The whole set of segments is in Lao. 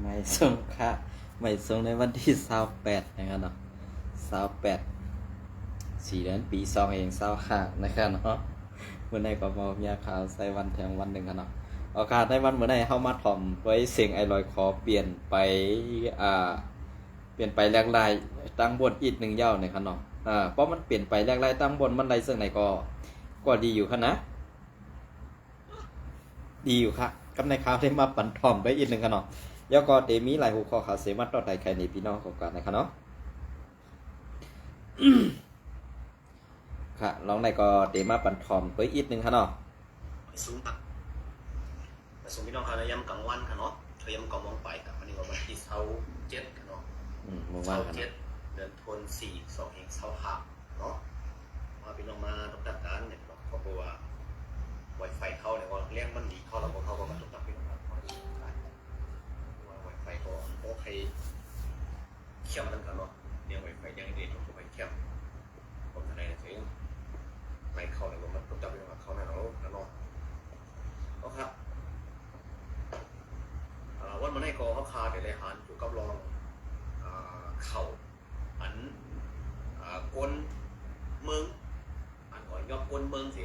ໄມສົ່ງຄ່ະ ໄມສົ່ງໃນວັນທີຊາວແປດນະຄະເນາະ ຊາວແປດ ສີ່ເດືອນ ປີສອງພັນຊາວຫ້ານະຄະເນາະ. ມື້ໃດກໍມາພົບຍາມຂ່າວໄຊວັນແຖມວັນໜຶ່ງຄະເນາະ. ໂອກາດໃນວັນມື້ໃດເຮົາມາຖ່ອມດ້ວຍສຽງອ້າຍລອຍຂໍປ່ຽນໄປ ອ່າ ປ່ຽນໄປແຫຼກຫຼາຍຕັ້ງບົດອີກໜຶ່ງຢາວນະຄະເນາະ. ເພາະມັນປ່ຽນໄປແຫຼກຫຼາຍຕັ້ງບົດ ມັນໄດ້ເຊິ່ງໃດກໍ ກໍດີຢູ່ຄະນະ. ດີຢູ່ຄະ ກັບໃນຂ່າວໄດ້ມາປັ່ນຖ່ອມໄປອີກໜຶ່ງຄະເນາະ. ແລ້ວກໍເຕມີຫຼາຍຫົວຂໍ້ຂ່າວເສມາຕໍ່ໄຕ່ໄຂນີ້ພີ່ນ້ອງເຂົາກັນນະຄະເນາະ. ຄະ ລອງໄດ້ກໍເຕມາປັ່ນຖ່ອມໄປອີກໜຶ່ງຄະເນາະ. ໄປສູງຄະ ໄປສູງພີ່ນ້ອງຄະ ໃນຍາມກາງວັນຄະເນາະ ຍາມເກົ້າໂມງປາຍຄະ. ອັນນີ້ກໍວັນທີຊາວເຈັດຄະເນາະ ອືມ ມື້ວານຄະເນາະ ຊາວເຈັດ ເດືອນ ໂທນສີ່ ສອງພັນຊາວຫ້າເນາະ. ມາພີ່ນ້ອງມາຕົກຕັກກັນເນາະ ເພາະວ່າໄວໄຟເຂົານີ້ວ່າແຮງມັນດີ ເຂົາລະບໍ່ ເຂົາກໍມາຕົກຕັກພີ່ນ້ອງເນາະ ເພາະວ່າໄວໄຟກໍບໍ່ໃຫ້ ແຄມນັ້ນກະເນາະ ແນວໄວໄຟແນວອິນເຕີເນັດກໍໄປແຄມ ບໍ່ທັນໄດ້ເຊິ່ງ ໄປເຂົ້າແລ້ວກໍມັນກໍຈັບໄປວ່າເຂົ້າແນວເນາະ ເນາະ. ເອົາຄະ ອ່າ ວັນມື້ນີ້ກໍເຮົາຄາໄດ້ລາຍງານກ່ຽວກັບລອງ ອ່າ ຂ່າວອັນ ອ່າ ກົນເມືອງ ອັນກໍຍອບກົນເມືອງເສ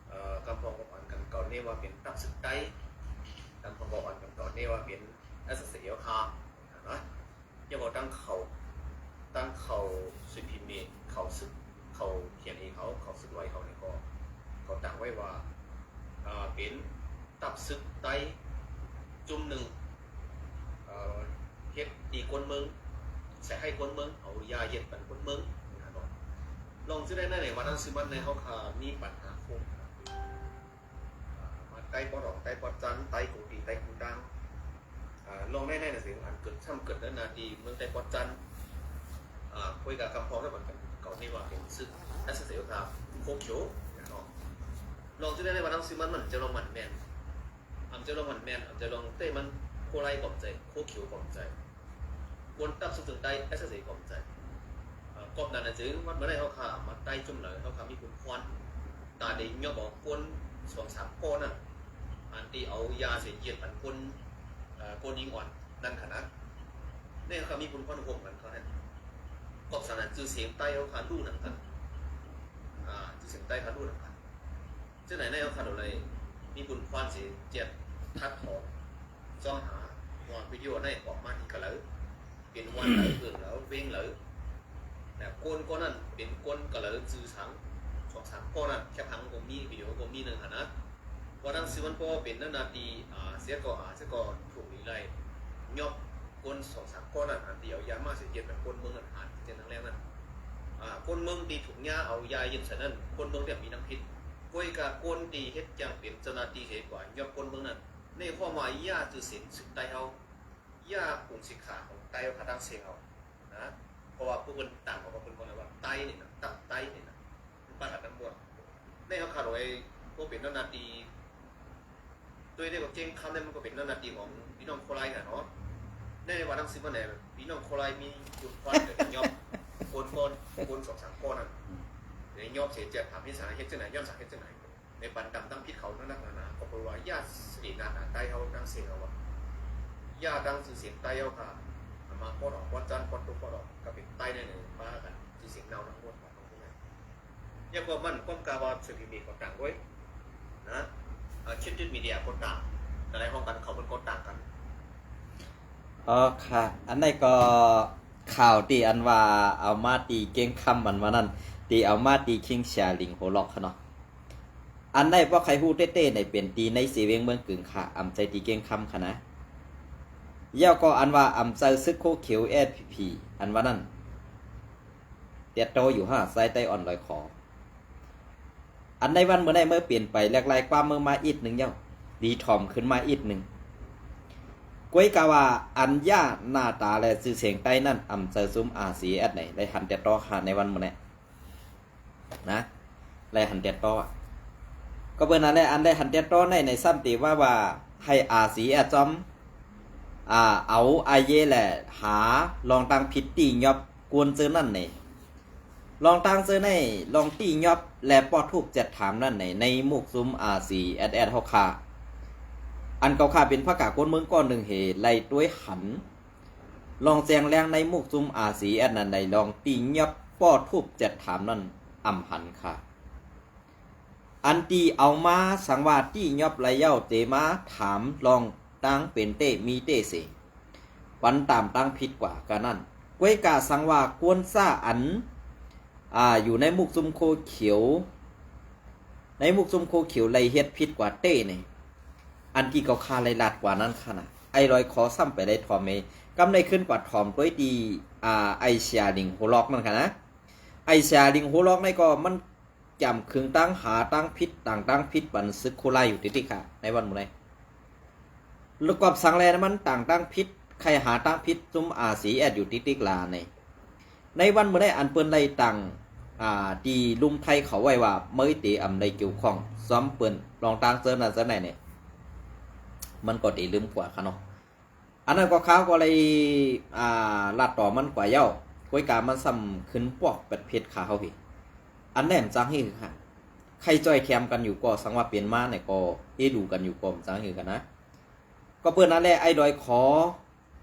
ເອີ ກຳພອງກໍອ່ອນກັນເກົ່ານີ້ວ່າເປັນຕັບສຶກໄຕ້ ກຳພອງກໍອ່ອນກັນເກົ່ານີ້ວ່າເປັນ ເອັສເອັສເອ ເຂົານະ ແລ້ວກໍຕັ້ງເຂົາ ຕັ້ງເຂົາ ຊິພີເມ ເຂົາສຶກ ເຂົາ ທີເອັນເອ ເຂົາ ເຂົາສຶກລອຍເຂົານີ້ກໍ ເຂົາຕັ້ງໄວ້ວ່າ ເປັນ ຕັບຊຶກໄຕ້ຈຸ່ມໜຶ່ງ ເຮັດຕີກົນເມືອງ ໃສ່ຮ້າຍຄົນເມືອງ ເອົາຢາເຢັດປັນຄົນເມືອງ ລອງຊື່ໄດ້ໃນວັນນັ້ນຊື່ມັນໃນເຮົາຄາມີບັນຫາໂຄງ ມາໄຕ້ປອດອອກ ໄຕ້ປອດຈັນ ໄຕ້ກຸງຕີ ໄຕ້ກຸງຕ່າງ ລອງໄດ້ໃນໜັງສືອັນເກີດຊ້ຳເກີດເນີນນາທີ່ເມືອງໄຕ້ປອດຈັນ ໂຄຍກາກຳພອງໄດ້ບັນກັນເກົ່ານີ້ວ່າເປັນຊຶກ ແອັສເຊສ ໂຄຂຽວ ລອງຈະໄດ້ວ່າທັງຊື່ມັນ ມັນຈະລອງໝັ້ນແມ່ນ ອຳຈະລອງໝັ້ນແມ່ນ ອຳຈະລອງເຕະມັນ ໂຄໄລກໍໃຈ ໂຄຂຽວກໍໃຈ ກວນຕັບສຸດເທິງໃຕ້ ແອັສເຊສ ກໍໃຈ ກອບນັ້ນນະຈຶ່ງ ວັນມາໄດ້ເຮົາຄາມາໃຕ້ຈຸ່ມເລີຍ ເຮົາຄາມີຄຸນຄວນ ຕາໄດ້ຍອບເອົາຄົນສອງສາມກໍນັ້ນ ອັນທີ່ເອົາຢາເສຍຢຽດປັນຄົນ ຄົນຍິງອ່ອນນັ້ນຂະນະ ໃນເຮົາຄາມີບຸນຄວນຮ່ວມກັນເຂົານັ້ນ ກອບສານນັ້ນຊື່ສຽງໃຕ້ເຮົາຄາຮູ້ນຳກັນ ອາ ຊື່ສຽງໃຕ້ຄາຮູ້ນຳກັນ ຈະໄດ້ໃນເຮົາຄາໂດໄລ ມີບຸນຄວານເສຍຈຽດທັດຖອນ ຊອງຫາວ່າວິດີໂອໃນອອກມາທີ່ກະເລີ ເປັນວັນເລີ ເອີງເລີ ເວັງເລີ ແລະ ຄົນກໍນັ້ນເປັນຄົນກະເລີຊື່ສັງ ສອງສາມກໍນັ້ນ ແຄປຫາກໍມີ ວິດີໂອກໍມີໜຶ່ງຫັ້ນນະ ວ່າທັງຊື່ມັນກໍເປັນໜ້າທີ່ ອາ ເສຍກໍ ອາ ເສຍກໍຖືກນີ້ໄລ່ ຍອບຄົນສອງສາມກໍນັ້ນ ອັນທີ່ເອົາຢາມາເສຍຈຽດແບບຄົນເມືອງນັ້ນ ອາ ເຈັນທາງແລງນັ້ນ ອາ ຄົນເມືອງທີ່ຖືກຍາເອົາຢາເຢັດໃສ່ນັ້ນ ຄົນເມືອງທີ່ມີນ້ຳພິດ ກ້ວຍກາຄົນທີ່ເຮັດຈັ່ງເປັນເຈົ້າໜ້າທີ່ເສຍກວ່າ ຍອບຄົນເມືອງນັ້ນ ໃນຄວາມວ່າຢາຊື່ສຽງສຶກໃຕ້ເຮົາ ຢາກົງສິກຂາຂອງໃຕ້ເຮົາ ຂາຕັ້ງເຊງເຮົານະ ເພາະວ່າພວກເພິ່ນຕັ້ງເອົາ ເພິ່ນກໍເອີ້ນວ່າໃຕ້ນີ້ນະ ຕັບໃຕ້ນີ້ນະ ມັນປາກັນທັງໝົດ ໃນເຮົາຄາດໄວ້ ພວກເປັນເຈົ້າໜ້າທີ່ ໂດຍໄດ້ວ່າເກັ່ງຄຳນີ້ ມັນກໍເປັນເຈົ້າໜ້າທີ່ຂອງພີ່ນ້ອງໂຄລາຍຫັ້ນເນາະ ໃນວ່າທັງສິບຫັ້ນແຫຼະ ພີ່ນ້ອງໂຄລາຍມີຢູ່ຄວາມເປັນຍອບ ຄົນ ຄົນ ຄົນສອງສາມຄົນນັ້ນ ໄດ້ຍອບເສຍຈຽດ ຖາມເຮັດສາເຮັດຈັ່ງໃດ ຍ້ອນສາເຮັດຈັ່ງໃດ ໃນບັນດຳທັງຜິດເຂົານັ້ນນະ ກໍເພາະວ່າຢາສະເສນານາໃຕ້ເຮົາຕັ້ງເຊງເຮົາວ່າ ຢາຕັ້ງຊື່ສຽງໃຕ້ເຮົາກະມາປອດອອກ ປອດຈັນ ປອດຕຸກ ປອດອອກ ກະເປັນໃຕ້ແນວໜຶ່ງ ປາກັນຊື່ສຽງເນົ່າທັງໝົດຂອງພວກນັ້ນ ຢ່າງພວກມັນ ຄວາມກາວ່າເສລີມີກໍຕ່າງດ້ວຍນະ ເອີ ເຂດຈຸດມີເດຍກໍຕ່າງ ກະໄດ້ພ້ອມກັນ ເຂົາເພິ່ນກໍຕ່າງກັນ ອໍ ຄ່ະ ອັນໃດກໍຂ່າວທີ່ອັນວ່າເອົາມາຕີເກັ່ງຄຳ ອັນວ່ານັ້ນ ທີ່ເອົາມາຕີຄິງເຊຍລິງໂຮລອກຂະເນາະ ອັນໃດບໍ່ໃຄຮູ້ເຕ້ໆ ໃນເປັນຕີໃນເຊເວັງເມືອງກຶງຂະ ອຳໃຈຕີເກັ່ງຄຳຂະນະ ແລ້ວກໍອັນວ່າອຳໃຈຊຶກໂຄຂຽວ ເອສພີພີ ອັນວ່ານັ້ນ ແຕ່ໂຕຢູ່ຫ້າ ຊາຍໃຕ້ອ່ອນລອຍຄໍ ອັນໃນວັນມື້ໃດເມື່ອປ່ຽນໄປ ແຫຼກຫຼາຍກວ່າເມື່ອມາອີກໜຶ່ງເຈົ້າ ດີຖ່ອມຂຶ້ນມາອີກໜຶ່ງ ກ້ວຍກາວ່າອັນຍາໜ້າຕາ ແລະ ຊື່ສຽງໃຕ້ນັ້ນ ອຳໃຈຊຸມ ອາຊີເອສ ໃນ ໄດ້ຫັນແຕ່ໂຕຫາໃນວັນມື້ໃດ ນະ ແລະ ຫັນແຕ່ຕໍ່ ກໍເບິ່ງນັ້ນແຫຼະ ອັນໄດ້ຫັນແຕ່ຕໍ່ໃນ ໃນຊ້ຳຕີວ່າ ວ່າໃຫ້ ອາຊີເອສ ຈອມ ອາ ເອົາອາເຢ ແລະ ຫາລອງຕັ້ງຜິດຕີຍອບກວນເຈີນັ້ນເນ ລອງຕັ້ງເຈີໃນ ລອງຕີຍອບ ແລະ ປອດທຸກແຈັດຖາມນັ້ນເນ ໃນໝູກຊຸມ ອາຊີເອສເອສ ເຮົາຄາ ອັນເຂົາຂ້າເປັນພະກາກົນເມືອງກ້ອນໜຶ່ງເຫໄລ່ຕວຍຫັນ ລອງແຈ້ງແລງໃນໝູ່ຊຸມ ອາຊີແອັດ ນັ້ນໄດ້ລອງຕີຫຍັບປ້ອທູບແຈັດຖາມນັ້ນອຳຫັນຄ່າ. ອັນຕີເອົາມາສັງວ່າຕີຫຍັບໄລ່ເຍົາເຕມາຖາມລອງຕັ້ງເປັນເຕມີເຕເສ ປັນຕາມຕັ້ງຜິດກວ່າກະນັ້ນ. ກ້ວຍກາສັງວ່າກວນຊາອັນ ອ່າ ຢູ່ໃນໝູ່ຊຸມໂຄຂຽວ ໃນໝູ່ຊຸມໂຄຂຽວໄລ່ເຮັດຜິດກວ່າເຕນີ້ ອັນທີ່ເຂົາຂ້າໄລ່ລາດກວ່ານັ້ນຂະນະ ໄອ້ລອຍຂໍຊ້ຳໄປໄລ່ຖອມເອ ກຳໄດ້ຂຶ້ນກວ່າຖອມໂດຍທີ່ ອ່າ ໄອ້ເສຍລິງໂຮລອກນັ້ນຂະນະ. ໄອ້ເສຍລິງໂຮລອກນີ້ກໍມັນ ຈຳຄຶງຕັ້ງຫາຕັ້ງຜິດ ຕັ້ງຕັ້ງຜິດປັນສຶກໂຄລາຢູ່ຕິກໆ ໃນວັນມື້ໃດ ລະກອບສັງແລມັນຕັ້ງຕັ້ງຜິດ ໃຄ່ຫາຕັ້ງຜິດຊຸມ ອາຊີແອັດ ຢູ່ຕິກໆ ລາໃນ ໃນວັນມື້ໃດອັນເພິ່ນໄດ້ຕັ້ງ ອ່າ ທີ່ລຸມໄທເຂົາໄວ້ວ່າ ເມີຍເຕອຳໄດ້ກ່ຽວຂ້ອງຊອມເພິ່ນລອງຕັ້ງເຈີນັ້ນເຈີໃນນີ້ ມັນກໍໄດ້ລືມກວ່າຂະເນາະ. ອັນນັ້ນກໍຂ້າກໍເລີຍ ອ່າ ລາດຕໍ່ມັນກວ່າເຍົາ ກ້ວຍກາມັນຊ້ຳຂຶ້ນປອກແປດເພັດຂາເຮົາເພ ອັນແນ່ມຈັ່ງຮີຄືກັນ ໃຄ່ຈ່ອຍແຖມກັນຢູ່ກໍສັງວ່າເປັນມານີ້ກໍເອດູກັນຢູ່ກໍມັນຈັ່ງຮືກັນນະ. ກໍເປີນນັ້ນແຫຼະ ໄອ້ດອຍຂໍ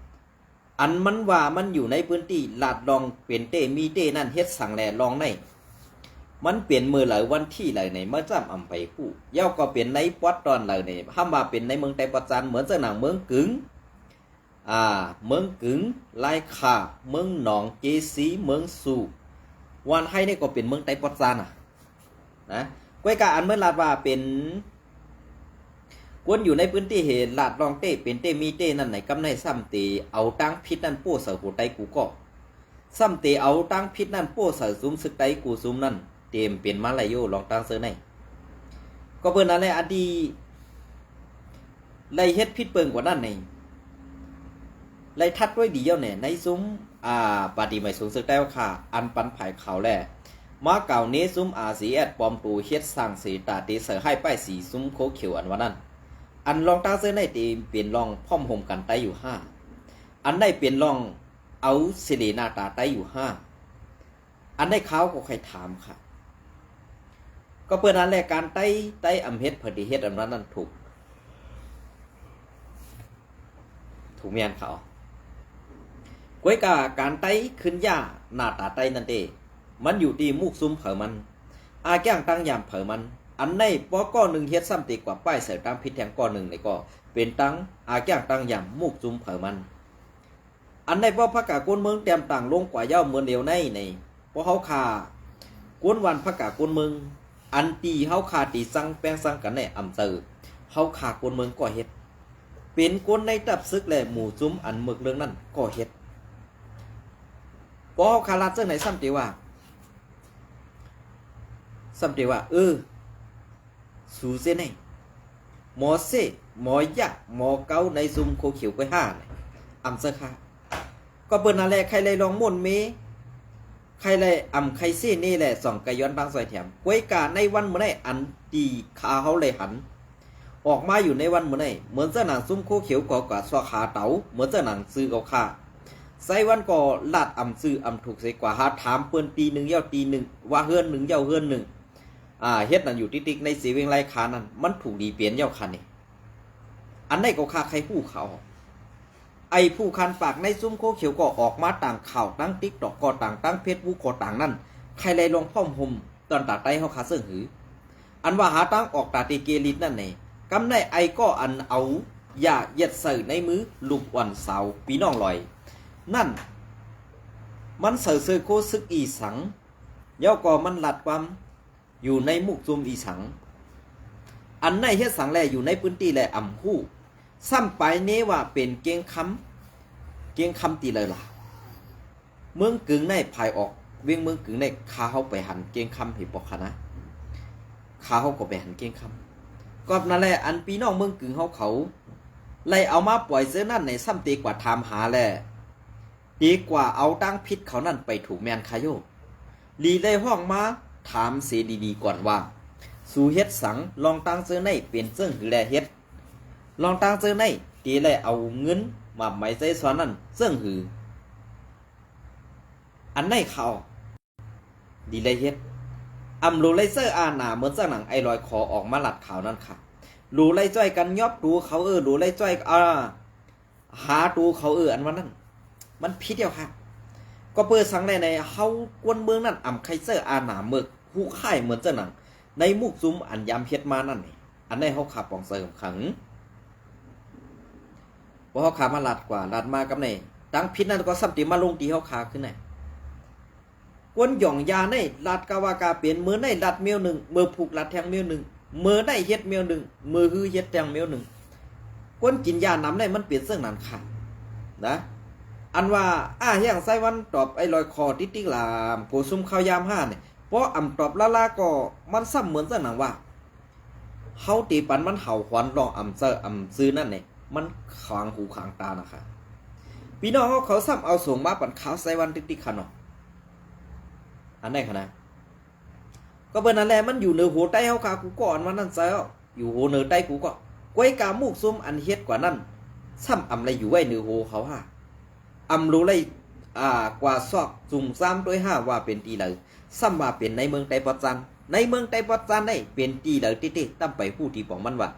ອັນມັນວ່າມັນຢູ່ໃນພື້ນທີ່ລາດລອງເປັນເຕມີເຕນັ້ນ ເຮັດສັງແລລອງໃນ ມັນເປັນມື້ໃດວັນທີໃດໃນ ມາຈຳອຳໄປຮູ້ ເຍົາກໍເປັນໃນປອດຕອນໃດໃນ ຫ້າມວ່າເປັນໃນເມືອງໃຕ້ປອດຈານ ເໝືອນເຊິ່ງໜັງເມືອງກຶງ ອ່າ ເມືອງກຶງ, ລາຍຄາ, ເມືອງໜອງ, ເຈຊີ, ເມືອງຊູ, ວານໄຮນີ້ກໍເປັນເມືອງໃຕ້ປອດຈານນະ ນະ. ກ້ວຍກາອັນເມີນລາດວ່າເປັນ ກວນຢູ່ໃນພື້ນທີ່ເຫລາດລອງເຕ ເປັນເຕມີເຕນັ້ນໃນ ກຳໄນຊ້ຳເຕເອົາຕັ້ງຜິດນັ້ນໂປ້ໃສ່ໂຫໄຕກູກໍ ຊ້ຳເຕເອົາຕັ້ງຜິດນັ້ນໂປ້ໃສ່ຊຸມຊຶກໄຕກູຊຸມນັ້ນ ເຕມເປັນມາໄລໂຍລອງຕັ້ງເຊີໃນ. ກໍເພິ່ນນັ້ນແຫຼະ ອັນທີ່ໄລເຮັດຜິດເບິ່ງກວ່ານັ້ນໃນ ໄລທັດດ້ວຍດີເອົາແນ່ ໃນຊຸມ ອ່າ ປາຕີໃໝ່ສູງຊຶກໄຕເຮົາຂ້າ ອັນປັນພາຍເຂົາແລ ມາກ່າວເນຊຸມ ອາຊີແອັດ ປອມໂຕເຮັດສ້າງເສຕາເຕໃສ່ຮ້າຍປ້າຍສີຊຸມໂຄຂຽວອັນວ່ານັ້ນ ອັນລອງຕັ້ງເຊີໃນເຕເປັນລອງພ້ອມໂຮມກັນໄຕຢູ່ຫ້າ ອັນໃດເປັນລອງ ເອົາເສເລໜ້າຕາໄຕຢູ່ຫ້າ ອັນໃດຂ້າວກໍໃຄ່ຖາມຄ່າ ກໍເປີນນັ້ນແຫຼະ ການໄຕ ໄຕອຳເຮັດ ເພິ່ນທີ່ເຮັດອຳນັ້ນນັ້ນ ຖືກ ຖືກແມ່ນເຂົາ ກ້ວຍກາການໄຕຂຶ້ນຢາໜ້າຕາໄຕນັ້ນເດ ມັນຢູ່ທີ່ໝູກຊຸມເຜີມັນ ອາແກ້ງຕັ້ງຢາມເຜີມັນ ອັນໃດປອກອໜຶ່ງເຮັດຊ້ຳເຕກວ່າປ້າຍໃສ່ຕັ້ງຜິດແທງກອໜຶ່ງນີ້ ກໍເປັນຕັ້ງອາແກ້ງຕັ້ງຢາມໝູກຊຸມເຜີມັນ. ອັນໃດພວກພະກາກົນເມືອງແຕ້ມຕ່າງລົງກວ່າເຍົາເມີນຫຼຽວໃນໃນ ພວກເຮົາຂ້າ ກົນວັນພະກາກົນເມືອງ ອັນຕີເຮົາຂ້າຕີຊັງແປ້ງຊັງກັນໃນອຳເຈີ ເຮົາຂ້າກົນເມືອງກໍເຮັດ ເປັນຄົນໃນຕັບຊຶກ ແລະ ໝູ່ຊຸມອັນເມືອກເລື່ອງນັ້ນກໍເຮັດ ພວກເຮົາຂ້າລາດເຊິ່ງໃນຊ້ຳເຕວ່າ ຊ້ຳເຕວ່າ ເອີ ຊູເຊແນງ ໝໍເຊ ໝໍຢາ ໝໍເກົາໃນຊຸມໂຄຂຽວກ້ວຍຫ້າ ອຳເຊີຄ່າ ກໍເປີນນັ້ນແຫຼະ ໄຄໄລລອງມ່ວນເມ ໄຄໄລອຳໄຄເຊເນ ແລະ ສອງໄກຍ້ອນບາງຊອຍແຖມ ກວຍກາໃນວັນມື້ໃນ ອັນທີ່ຂ້າເຮົາໄລຫັນ ອອກມາຢູ່ໃນວັນມື້ໃນ ເໝືອນເຈົ້າໜາງຊຸມໂຄຂຽວກໍກະຊອກຫາເຕົາ ເໝືອນເຈົ້າໜາງຊື່ເຂົາຂ້າ ໄຊວັນກໍລາດອຳຊື່ອຳຖືກໃສ່ກວ່າຫາຖາມເພິ່ນຕີໜຶ່ງເຍົາຕີໜຶ່ງ ວ່າເຮືອນໜຶ່ງເຍົາເຮືອນໜຶ່ງ ອ່າ ເຮັດນັ້ນຢູ່ຕິກໆ ໃນເຊເວັງໄລຄານັ້ນ ມັນຖືກດີເປັນເຍົາຄັນນີ້ ອັນໃດກໍຂ້າໃຄຮູ້ເຂົາ ໄອ້ຜູ້ຄັນປາກໃນຊຸມໂຄຂຽວກໍອອກມາຕັ້ງຂ່າວ ຕັ້ງຕິກຕອກກໍຕາງ ຕັ້ງເຟສບຸກກໍຕາງນັ້ນ ໃຄໄລລອງພ້ອມໂຮມ ຕອນຕາໄຕເຮົາຄາເຊິ່ງຫື ອັນວ່າຫາທາງອອກຕາເຕເກລິດນັ້ນແດ່ ກຳໄນໄອກໍອັນເອົາຢາຢຽດໃສ່ໃນມືລູກອ່ອນສາວປີນ້ອງລອຍນັ້ນ ມັນໃສ່ເສື້ອໂຄຊຶກອີ່ສັງ ແລ້ວກໍມັນລັດຄວາມ ຢູ່ໃນໝູກຊຸມອີ່ສັງ ອັນໃນເຮັດສັງແລຢູ່ໃນພື້ນທີ່ແລອຳຮູ້ ຊ້ຳປາຍເນວ່າເປັນເກງຄຳ ເກງຄຳຕີເລີລາ ເມືອງກຶງໃນພາຍອອກ ວຽງເມືອງກຶງໃນ ຂ້າເຮົາໄປຫັນເກງຄຳເຫັນບໍ່ຄະນະ ຂ້າເຮົາກໍໄປຫັນເກງຄຳ ກອບນັ້ນແຫຼະ ອັນພີ່ນ້ອງເມືອງກຶງເຮົາເຂົາ ໄລເອົາມາປ່ອຍເຊີ້ນັ້ນໃນ ຊ້ຳເຕກວ່າຖາມຫາແລ ດີກວ່າເອົາຕັ້ງຜິດເຂົານັ້ນໄປຖືກແມ່ນຄະໂຍ ລີໄດ້ຮ້ອງມາຖາມເສດີໆກ່ອນວ່າ ສູເຮັດສັງ ລອງຕັ້ງເຈີໃນເປັນເຊິ່ງຫືແລເຮັດ ລອງຕັ້ງເຈີໃນ ຕີໄລເອົາເງິນມາໄໝໃຈສອນນັ້ນເຊິ່ງຫື ອັນໃນເຂົາ ດີໄລເຮັດ ອຳໂລໄລເຊີອານາ ເໝືອນຈັ່ງໜັງໄອລອຍຂໍອອກມາລັດຂ່າວນັ້ນຄະ ໂຫຼໄລ່ຊ່ອຍກັນຍອບໂຕເຂົາເອີ ໂຫຼໄລ່ຊ່ອຍ ອ່າ ຫາໂຕເຂົາເອີ ອັນວ່ານັ້ນ ມັນຜິດແລ້ວຄັບ. ກໍເປີດສັງແລໃນ ເຮົາກວນເມືອງນັ້ນ ອຳໄຄເຊີອານາເມິກ ຮູ້ຄ້າຍເໝືອນເຈົ້າໜັງ ໃນມຸກຊຸມອັນຍາມເຮັດມານັ້ນນີ້ ອັນໃດເຮົາຂາປອງໃສ່ຂຳຂັງ ບໍ່ເຮົາຂາມາລາດກວ່າລາດມາກັບໃນ ຕັງຜິດນັ້ນກໍຊ້ຳຕິມາລົງຕີເຮົາຂາຄືນໃນ ກວນຢອງຢາໃນ ລາດກາວ່າກາເປັນ ມື້ໃນລາດແມວໜຶ່ງ ມື້ພຸກລາດແທງແມວໜຶ່ງ ມື້ໃນເຮັດແມວໜຶ່ງ ມື້ຮືເຮັດແທງແມວໜຶ່ງ ກວນກິນຢານຳໃນ ມັນເປັນເຊິ່ງນັ້ນຄັບນະ. ອັນວ່າ ອາ ແຮງໄຊວັນຕອບໄອ້ລອຍຄໍຕິກໆ ລາມໂກຊຸມເຂົ້າຍາມຫ້ານີ້ ພໍອຳຕອບລາໆ ກໍມັນຊ້ຳເໝືອນເຊິ່ງໜັງວ່າ ເຮົາຕີປັນມັນເຫົ່າຫອນຮ້ອງອຳເຊີອຳຊື່ນັ້ນແຫຼະ ມັນຂາງຫູຂາງຕານະຄັບ. ພີ່ນ້ອງເຮົາເຂົາຊ້ຳເອົາສົ່ງມາປັນຂ່າວໄຊວັນຕິກໆ ຄະເນາະ ອັນໃດຄະນະ. ກໍເປັນນັ້ນແຫຼະ ມັນຢູ່ເໜືອຫົວໃຕ້ເຮົາຄະ ກູກໍອັນວ່ານັ້ນເຈົ້າ ຢູ່ຫົວເໜືອໃຕ້ກູກໍ ກວຍກາມຸກຊຸມອັນເຮັດກວ່ານັ້ນ ຊ້ຳອຳໄລຢູ່ໄວ້ເໜືອຫົວເຂົາຫາ ອຳໂລໄລ ອາ ກວ່າຊອກຈຸງຊາມໂດຍຫາວ່າເປັນຕີໃດ ຊ້ຳວ່າເປັນໃນເມືອງໄຕ້ປອດຈານ ໃນເມືອງໄຕ້ປອດຈານໃດ ເປັນຕີໃດເຕ້ໆ ຕ້ອງໄປຮູ້ທີ່ປອງມັນວ່າ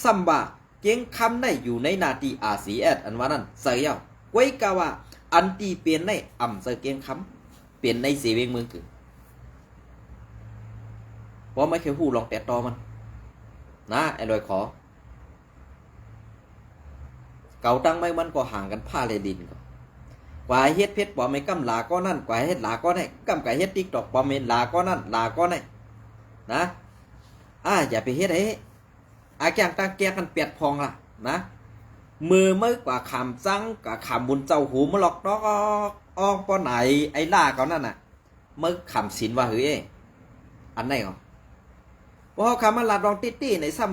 ຊ້ຳວ່າ ເກງຄຳໃນຢູ່ໃນໜ້າທີ່ ອາຊີເອສ ອັນວ່ານັ້ນໃສ່ເອົາ ກວຍກາວ່າ ອັນທີ່ເປັນໃນອຳເຊີເກງຄຳ ເປັນໃນເຊເວັງເມືອງກື ບໍ່ແມ່ນແຄ່ຮູ້ລອງແຕະຕໍ່ມັນນະ ໄອ້ລອຍຄໍ ເກົາຕັ້ງໄມ້ມັນກໍຫ່າງກັນຟ້າແລະດິນ ກວ່າເຮັດເພຈປອມໃຫ້ກຳຫຼາກໍນັ້ນ ກວ່າເຮັດຫຼາກໍໃຫ້ກຳ ກະເຮັດຕິກຕອກປອມໃຫ້ຫຼາກໍນັ້ນ ຫຼາກໍໃຫ້ນະ ອາ ຢ່າໄປເຮັດໃຫ້ ອາແກງຕາແກກັນແປດພອງລະນະ ເມື່ອເມື່ອກວ່າຂາມຈັງກະຂາມບຸນເຈົ້າຫູມາລັອກຕອກອອກປອນໄອ ໄອລາເຂົານັ້ນນະ ເມື່ອຂາມສິນວ່າຫືເອ ອັນໃດເນາະ ພວກເຮົາຂາມມາລາດລອງຕິໆ ໃນຊ້ຳ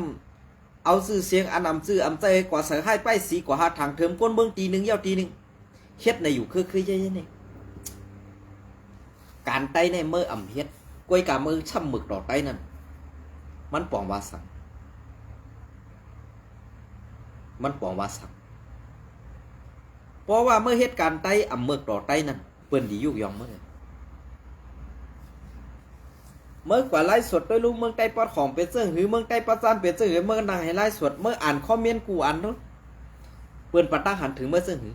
ເອົາຊື່ສຽງອັນອຳຈື່ອຳໃຈກວ່າໃສ່ຮ້າຍປ້າຍສີກວ່າຫາທາງເທີມຄົນເມືອງຕີໜຶ່ງແລ້ວຕີໜຶ່ງ ເຮັດໃນຢູ່ຄືໆ ໃຫຍ່ໆ ນີ້ ການໄຕ້ໃນເມື່ອອຳເຮັດ ກວຍກາເມື່ອຊ້ຳເມືອກຕໍ່ໄຕ້ນັ້ນ ມັນປອງວ່າສັງ ມັນປອງວ່າສັງ ເພາະວ່າເມື່ອເຮັດການໄຕ້ອຳເມືອກຕໍ່ໄຕ້ນັ້ນ ເພິ່ນດີຍຸກຢ່ອງເມື່ອ ເມື່ອກວ່າໄລຟ໌ສົດໂດຍລຸງເມືອງໃຕ້ປອດຂອງເປັນເຊິ່ງຫື ເມືອງໃຕ້ປອດຈານເປັນເຊິ່ງຫື ເມື່ອນັ່ງໃຫ້ໄລຟ໌ສົດ ເມື່ອອ່ານຄອມເມັນກູອ່ານໂດ ເພິ່ນປະຕັກຫັນເຖິງເມື່ອເຊິ່ງຫື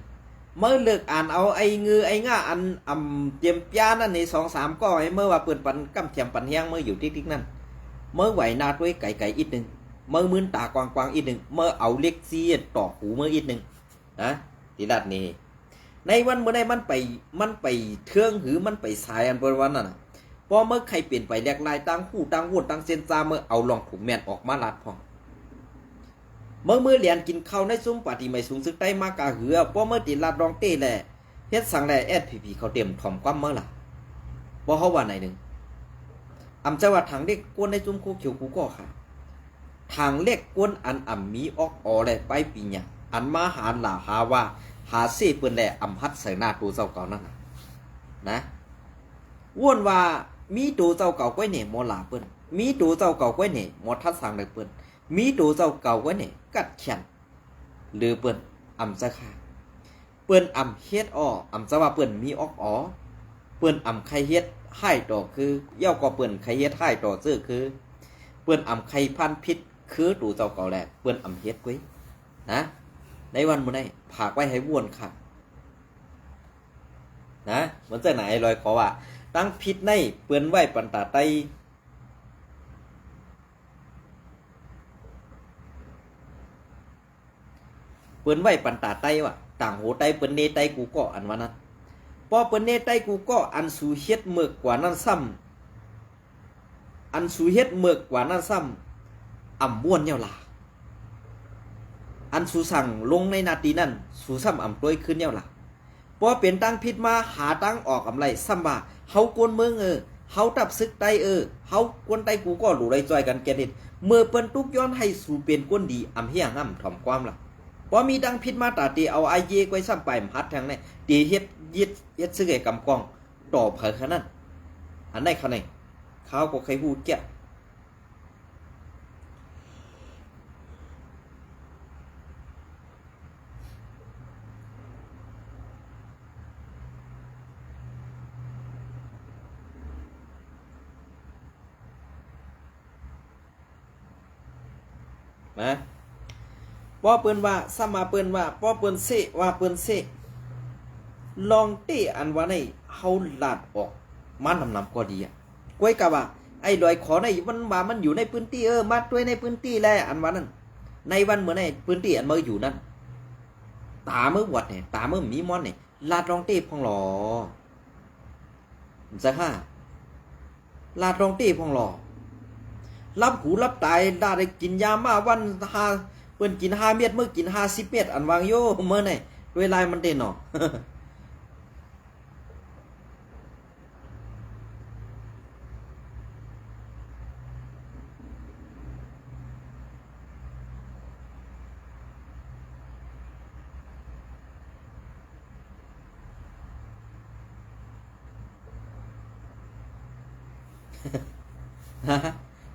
ເມື່ອເລີກອ່ານເອົາໄອ້ງືໄອ້ງາອັນອຳເຕຍມປຽນັ້ນນີ້ສອງສາມກໍໃຫ້ເມື່ອວ່າເພິ່ນປັນກຳຖຽມປັນແຮງເມື່ອຢູ່ຕິກໆ ນັ້ນ ເມື່ອໄຫວໜ້າຕົວໄກໆ ອີກໜຶ່ງ ເມື່ອມືນຕາກວ້າງໆ ອີກໜຶ່ງ ເມື່ອເອົາເຫຼັກຊີ້ຕອກຫູເມື່ອອີກໜຶ່ງ ນະ ທີ່ລັດນີ້ ໃນວັນມື້ໃດມັນໄປ ມັນໄປເທິງ ຫຼື ມັນໄປສາຍອັນເພິ່ນວ່ານັ້ນນະ ພໍເມື່ອໃຄເປັນໄປແຫຼກຫຼາຍຕ່າງຫູຕ່າງໂຫວນຕ່າງເສັ້ນຈາ ເມື່ອເອົາລອງຖູກແມ່ນອອກມາລາດພ້ອມ ເມື່ອ ເມື່ອແລ່ນກິນເຂົ້າໃນຊຸມປາຕີໃໝ່ສູງສຶກໃຕ້ມາກາເຮືອ ພໍເມື່ອຕິລາດລອງເຕ້ແລ ເຮັດສັງແລ ເອສພີພີ ເຂົາເຕັມຖອມຄວາມເມື່ອລະ ບໍ່ເຮົາວ່າໃນໜຶ່ງ ອຳຈະວ່າທາງເດັກກວນໃນຊຸມໂຄຂຽວກູກໍຂາ ທາງເດັກກວນອັນອຳມີອອກອໍແລ ໄປປີຫຍັງ ອັນມາຫາຫຼາຫາວ່າ ຫາເສເພິ່ນແລ ອຳຫັດໃສ່ໜ້າໂຕເຈົ້າເກົ່ານັ້ນນະ ນະ ວອນວ່າ ມີໂຕເຈົ້າເກົ່າກ້ອຍແດ່ ບໍ່ຫຼາເພິ່ນ ມີໂຕເຈົ້າເກົ່າກ້ອຍແດ່ ບໍ່ທັດສາງໃດເພິ່ນ ມີໂຕເຈົ້າເກົ່າກ້ອຍແດ່ ກັດແຂນ ຫຼື ເພິ່ນອຳຈະຂ້າ ເພິ່ນອຳເຮັດອໍ ອຳຈະວ່າເພິ່ນມີອອກອໍ ເພິ່ນອຳໃຄເຮັດຮ້າຍຕໍ່ຄື ແລ້ວກໍເພິ່ນໃຄເຮັດຮ້າຍຕໍ່ເຈີຄື ເພິ່ນອຳໃຄພັນຜິດຄືໂຕເຈົ້າເກົ່າແລ ເພິ່ນອຳເຮັດເວີຍ ນະ ໃນວັນມື້ໃດ ຝາກໄວ້ໃຫ້ວອນຄັກ ນະ ມັນຈັ່ງໃດ ລອຍຄໍວ່າ ຕັ້ງຜິດໃນເພິ່ນໄວ້ປັນຕາໄຕ້ ເພິ່ນໄວ້ປັນຕາໄຕ້ວ່າ ຕ່າງໂຫໄຕ້ເພິ່ນເນໄຕ້ກູກໍ ອັນວ່ານັ້ນ ພໍເພິ່ນເນໄຕ້ກູກໍ ອັນສູເຮັດເມີກກວ່ານັ້ນຊ້ຳ ອັນສູເຮັດເມີກກວ່ານັ້ນຊ້ຳ ອຳວນແນວລາ ອັນສູສັ່ງລົງໃນໜ້າທີ່ນັ້ນ ສູຊ້ຳອຳໂຕຍຄືນແນວລາ ພໍເປັນທາງຜິດມາຫາທາງອອກອຳໄລ ຊ້ຳວ່າ ເຮົາຄົນເມືອງເອີ ເຮົາທັບສຶກໄຕ້ເອີ ເຮົາຄົນໄຕ້ກູກໍ ໂຫຼໄດ້ຊ່ອຍກັນແກ່ເຮັດ ເມື່ອເພິ່ນຕຸກຍ້ອນໃຫ້ສູເປັນຄົນດີ ອຳເຮອຳຖອມຄວາມລະ ພໍມີທາງຜິດມາຕາເຕເອົາອາເຢກໄວ້ຊ້ຳປາຍມະຫັດທາງໃນ ເຕເຮັດເຮັດເຮັດຊຶກໃຫ້ກຳກອງ ຕໍ່ໃຜຂະນັ້ນ ອັນໃດຂະແໜງ ຂ້າກໍໃຄ່ຮູ້ແກ້ວ. ນະ ພໍເພິ່ນວ່າ ສ່ຳວ່າເພິ່ນວ່າ ພໍເພິ່ນເຊະວ່າເພິ່ນເຊະ ລອງເຕະອັນວ່າໃນເຮົາລາດອອກມານຳໆກໍດີອະ. ກ້ວຍກະວ່າ ໄອ້ລອຍຂໍໃນມັນວ່າມັນຢູ່ໃນພື້ນທີ່ ເອີ ມາດ້ວຍໃນພື້ນທີ່ແລະ ອັນວ່ານັ້ນ ໃນວັນເມື່ອໃນພື້ນທີ່ອັນເມີຢູ່ນັ້ນ ຕາເມີວັດນີ້ ຕາເມີມີມອນນີ້ ລາດລອງເຕະພອງຫຼໍ ຈະຫາ ລາດລອງເຕະພອງຫຼໍ ຫຼັບຫູຫຼັບຕາ ລາດໄດ້ກິນຢາມາວັນຫ້າ ເພິ່ນກິນຫ້າເມັດ ເມືອກິນຫ້າສິບເມັດ ອັນວ່າຢູ່ເມີໃນ ດ້ວຍລາຍມັນເດເນາະ.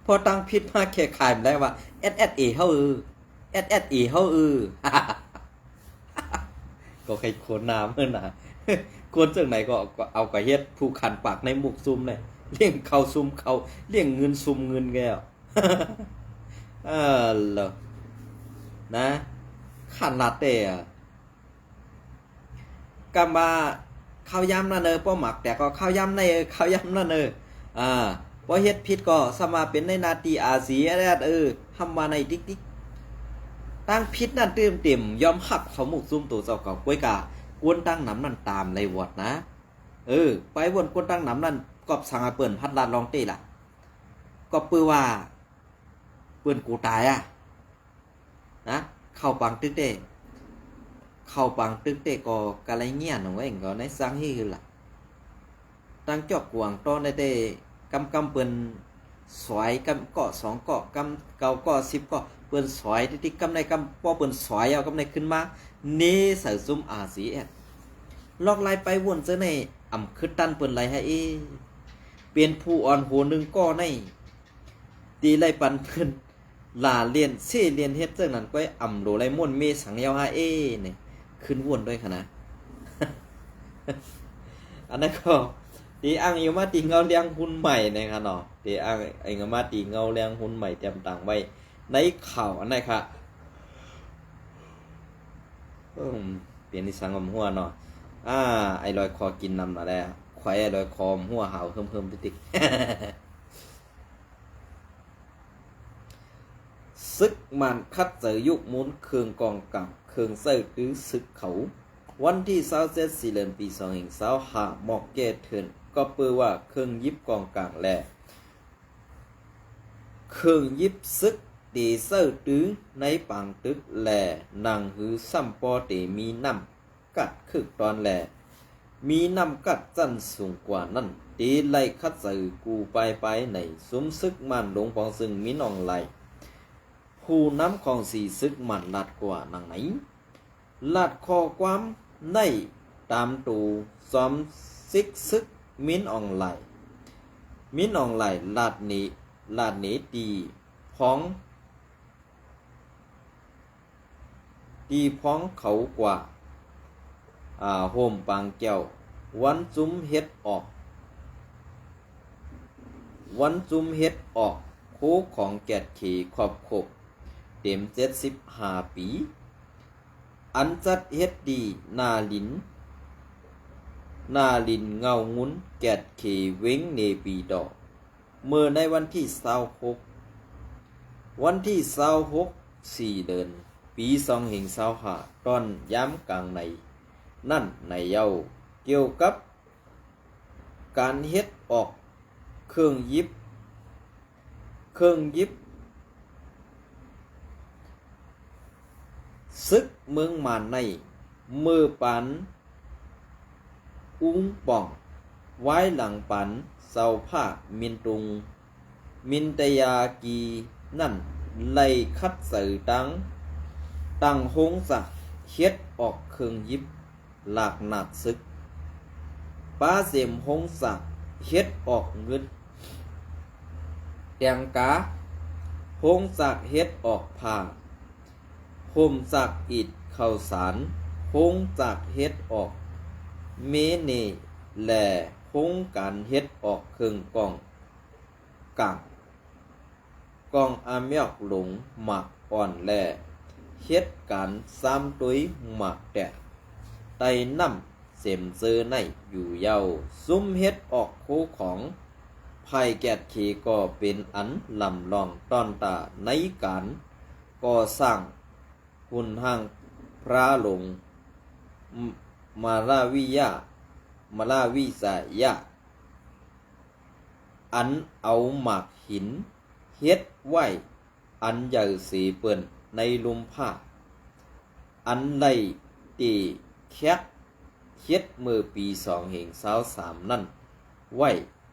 ພໍຕັ້ງຜິດມາແກ້ໄຂມັນໄດ້ວ່າ ແອັດແອັດເອ ເຮົາເອີ ແອັດແອັດເອ ເຮົາເອີ ກໍໃຫ້ຄົນໜ້າເມີນະ ຄົນຈັ່ງໃດກໍ ກໍເອົາກະເຮັດ ຜູ້ຄັນປາກໃນໝົກຊຸມແຫຼະ ລ້ຽງເຂົ້າຊຸມເຂົ້າ ລ້ຽງເງິນຊຸມເງິນແລ້ວ ເອີ ເລີ ນະ ຂະໜາດແຕ່ ກຳວ່າ ເຂົ້າຢາມນັ້ນເອີ ບໍ່ມັກແຕ່ກໍເຂົ້າຢາມໃນເອີ ເຂົ້າຢາມນັ້ນເອີ ອາ ບໍ່ເຮັດຜິດກໍສາມາດເປັນໃນໜ້າທີ່ ອາຊີ ເອີ ຫ້າມວ່າໃນຕິກໆ ຕັ້ງຜິດນັ້ນຕື່ມເຕັມ ຍອມຮັບເຂົ້າໝົກຊຸມໂຕເຈົ້າເກົ່າ ກ້ວຍກະ ຄົນຕັ້ງນຳນັ້ນຕາມໄລ່ວອດນະ ເອີ ໄປວອນຄົນຕັ້ງນຳນັ້ນ ກອບສັງໃຫ້ເພິ່ນພັດລາດລອງເຕະລະ ກໍເປີວ່າ ເພິ່ນກູຕາຍອະ ນະ ເຂົ້າປາງຕຶກເຕະ ເຂົ້າປາງຕຶກເຕະກໍກະໄລເງ່ຍນອງເອງກໍໃນສັງຮີລະ ຕັ້ງຈອກກວາງຕ້ອນໄດ້ເຕະ ກຳກຳເພິ່ນສວາຍ ກຳເກາະສອງເກາະ ກຳເກົ້າເກາະສິບເກາະ ເພິ່ນສວາຍຕິດໆ ກຳໃດກຳ ພໍເພິ່ນສວາຍເອົາກຳໃດຂຶ້ນມາ ເນໃສ່ຊຸມ ອາຊີເອັສ ລອກໄລ່ໄປວົນເຈີໃນ ອຳຄຶດຕັນເພິ່ນໄລ່ໃຫ້ເອ ເປັນຜູ້ອ່ອນໂຫໜຶ່ງກໍໃນ ຕີໄລ່ປັນເພິ່ນ ຫຼາລ້ຽນເຊລ້ຽນເຮັດຈັ່ງນັ້ນ ກ້ອຍອຳໂຫຼໄລມ່ວນເມສັງຍາວຫາເອ ນີ້ ຂຶ້ນວົນດ້ວຍຂະນະ ອັນນັ້ນກໍ ຕີອ້າງອີງມາຕີເງົາລຽງຮຸ່ນໃໝ່ນະຄະເນາະ ຕີອ້າງອີງມາຕີເງົາລຽງຮຸ່ນໃໝ່ຕຽມຕາງໄວ້ໃນຂ່າວອັນນັ້ນຄະ ອືມ ເປັນອີສັງອຳຫົວເນາະ ອາ ໄອ້ລອຍຂໍກິນນຳລະແລະ ໄຂໄອ້ລອຍຂໍອຳຫົວຫາວເຫິມໆຕິກໆ. ສຶກມານຂັດໃຈຍຸກໝູນເຄື່ອງກອງກາງ ເຄື່ອງໃຊ້ຕື້ສຶກເຂົາ. ວັນທີຊາວເຈັດ ສີ່ເດືອນ ປີສອງພັນຊາວຫ້າ ໝອກແກ່ເຖື່ອນ ກໍເປີວ່າເຄື່ອງຢິບກອງກາງແລ ເຄື່ອງຢິບຊຶກ ເຕໃຊ້ຕື້ໃນປາງຕຶກແລ ໜັງຫືຊ້ຳປໍເຕມີນ້ຳ ກັດຄືກຕອນແລ ມີນ້ຳກັດຊັ້ນສູງກວ່ານັ້ນ ເຕໄລ່ຂັດໃຈກູປາຍປາຍໃນ ຊຸມຊຶກມ້ານຫຼົງປອງຊຶງ ມິນອອງລາຍ ຜູ້ນຳຂອງສີຊຶກມ້ານ ລາດກວ່າໜັງໃນ ລາດຂໍ້ຄວາມໃນຕາມໂຕ ຈອມຊິກຊຶກ ມິນອອງລາຍ ມິນອອງລາຍ ລາດເນ ລາດເນຕີພອງ ຕີພອງເຂົາກວ່າ ອາ ໂຮມປາງແກ້ວ ວັນຈຸມເຮັດອອກ ວັນຈຸມເຮັດອອກ ໂຄຂອງແກດເຂຂອບຄົບ ເຕັມເຈັດສິບຫ້າປີ ອັນຈັດເຮັດດີໜ້າລິນ ໜ້າລິນເງົາງຸນ ແກດເຂເວັງເນປີດໍ ເມື່ອໃນວັນທີຊາວຫົກ ວັນທີຊາວຫົກ ສີ່ເດືອນ ປີສອງພັນຊາວຫ້າ ຕອນຍາມກາງໃນນັ້ນໃນເຍົາ ກ່ຽວກັບການເຮັດອອກເຄື່ອງຢິບ ເຄື່ອງຢິບຊຶກເມືອງມ່ານໃນ ເມືອປານ ອຸງປ່ອງ ວາຍຫຼັງປານເຊົາພາກມິນຕຸງ ມິນຕະຍາກີນັ້ນ ໄລ່ຂັດໃຈຕັ້ງ ຕັ້ງໂຮງຈັກເຮັດອອກເຄື່ອງຢິບ ລາກໜາດຊຶກ ປາເສມໂຮງຈັກເຮັດອອກງຶດ ແຕງກາ ໂຮງຈັກເຮັດອອກຜ້າ ໂຮງຈັກອີດເຂົ້າສານ ໂຮງຈັກເຮັດອອກເມເນ ແລະ ໂຮງການເຮັດອອກເຄື່ອງກອງກາງ ກອງອາມຽກຫຼົງ ໝາກ ອ່ອນ ແລະ ເຮັດການຊາມໂດຍໝາກແຕກ ໃຕ້ນ້ຳເຊັມເຈີໃນຢູ່ເຍົາ. ຊຸມເຫັດອອກໂຄຂອງພາຍແກດເຂກໍເປັນອັນລຳລອງຕ້ອນຕາໃນການກໍ່ສ້າງຮຸນຮ່າງພຣາລົງ ມາລາວິຍະ ມາລາວິສະຍະ ອັນເອົາໝາກຫີນເຮັດໄວ້ອັນໃຫຍ່ເສເປີ້ນໃນລຸ່ມຜາ ອັນໄດ້ເຕະແຄກເຮັດເມື່ອປີສອງເຮງຊາວສາມນັ້ນໄວ້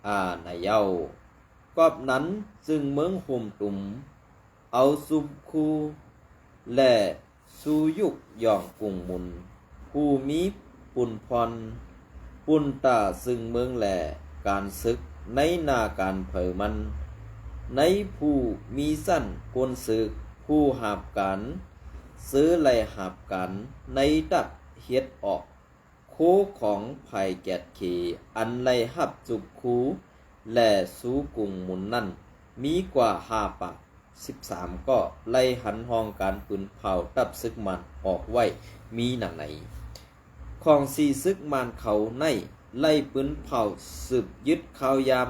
ອານາເຍົາ. ກອບນັ້ນຈຶ່ງເມືອງໂຮມຕຸມ ເອົາຊຸມຄູ ແລະ ຊູຍຸກຢອງກຸງມຸນ ຜູ້ມີປຸນພອນ ປຸນຕາຊຶ່ງເມືອງ ແລະ ການເສິກໃນໜ້າການເຜີມັນ ໃນຜູ້ມີຊັ້ນກົນເສິກ ຜູ້ຮັບການເຊີໄລ່ຮັບການໃນດັດເຮັດອອກ ໂຄຂອງພາຍແກດເຂ ອັນໄລ່ຮັບຈຸບຄູ ແລະ ຊູກຸງມຸນນັ້ນ ມີກວ່າຫ້າປາກສິບສາມກໍ ໄລ່ຫັນຫ້ອງການປືນເຜົາທັບເສິກມານອອກໄວ້ມີໜັງໃນ. ຂອງສີເສິກມານເຂົາໃນໄລ່ປືນເຜົາສືບຍຶດຂ່າວຍາມ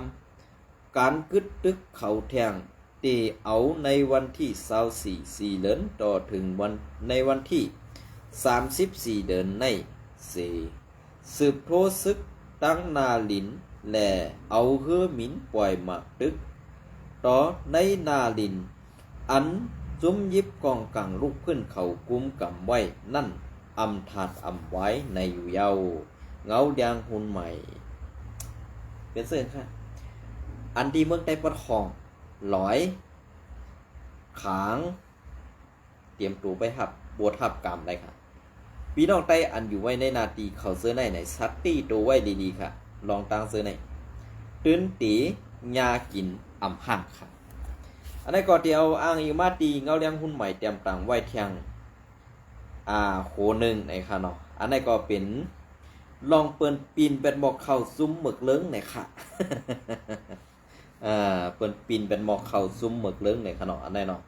ການກຶດຕຶກເຂົາແທ່ງ ເຕເອົາໃນວັນທີຊາວສີ່ ສີ່ເດືອນ ຕໍ່ເຖິງວັນ ໃນວັນທີສາມສິບສີ່ເດືອນໃນເສ ສືບໂທເສິກຕັ້ງນາລິນ ແລະ ເອົາເຮືອມິນປ່ອຍໝາກຕຶກຕໍ່ໃນນາລິນ ອັນຈຸ້ມຢິບກອງກາງລູກພື້ນເຂົາກຸມກຳໄວ້ນັ້ນ ອຳທາດອຳວາຍໃນຢູ່ເຍົາ. ເງົາດຽງຮຸນໃໝ່ ເປັນເຊິ່ງຄ່ະ ອັນທີ່ເມືອງໃຕ້ປະທ້ອງ ຫຼອຍ ຂາງ ຕຽມໂຕໄປຮັບບົດຮັບກຳໄດ້ຄ່ະ. ພີ່ນ້ອງໃຕ້ອັນຢູ່ໄວ້ໃນໜ້າທີ່ເຂົາເຈີໃນ ໃນສັດຕິໂຕໄວ້ດີໆຄ່ະ. ລອງຕັ້ງເຈີໃນ ຕື່ນຕີ ຍາກິນອຳຫ້າງຄ່ະ. ອັນໃດກໍທີ່ເອົາອ້າງອີງມາທີ່ເງົາດຽງຮຸນໃໝ່ຕຽມຕັ້ງໄວ້ທຽງ ອ່າ ໂຄໜຶ່ງໃນຄ່ະເນາະ. ອັນໃດກໍເປັນລອງເປີນປິ່ນແບດໝອກເຂົ້າຊຸມເໝິກເລິງໃນຄ່ະ. ເອີ ເພິ່ນປິ່ນແບດໝອກເຂົ້າຊຸມເໝິກເລິງໃນຂະເນາະ ອັນໃດເນາະ.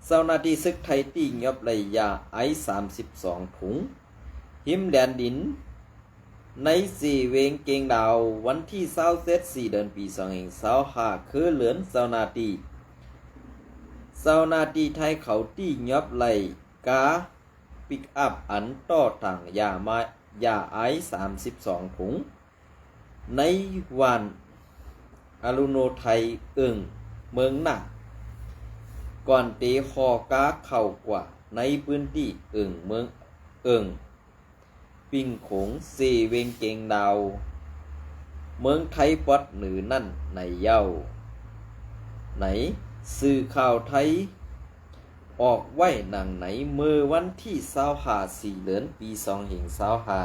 ເຈົ້າໜ້າທີ່ເສິກໄທຕີຫຍັບໄດ້ຢາໄອສາມສິບສອງຖົງ ຫິມແດນດິນ ໃນເຊເວັງເກັງດາວ ວັນທີຊາວເຈັດ ສີ່ເດືອນ ປີສອງພັນຊາວຫ້າ ຄືເລື່ອນເຈົ້າໜ້າທີ່ ເຈົ້າໜ້າທີ່ໄທເຂົາຕີຫຍັບໄດ້ກາປິກອັບອັນຕໍ່ຖັງຢາມາ ຢາໄອສາມສິບສອງຖົງ ໃນຫວ່ານອາລຸໂນໄທ ເອີງເມືອງນາ ກ່ອນເຕຫໍກາເຂົ້າກວ່າໃນພື້ນທີ່ເອີງເມືອງ ເອີງປິງໂຂງ ເຊເວັງເກັງດາວ ເມືອງໄທປອດເໜືອນັ້ນໃນເຍົາ. ໃນສື່ຂ່າວໄທອອກໄວ້ດັ່ງໃນ ເມື່ອວັນທີຊາວຫ້າ ສີ່ເດືອນ ປີສອງພັນຊາວຫ້າ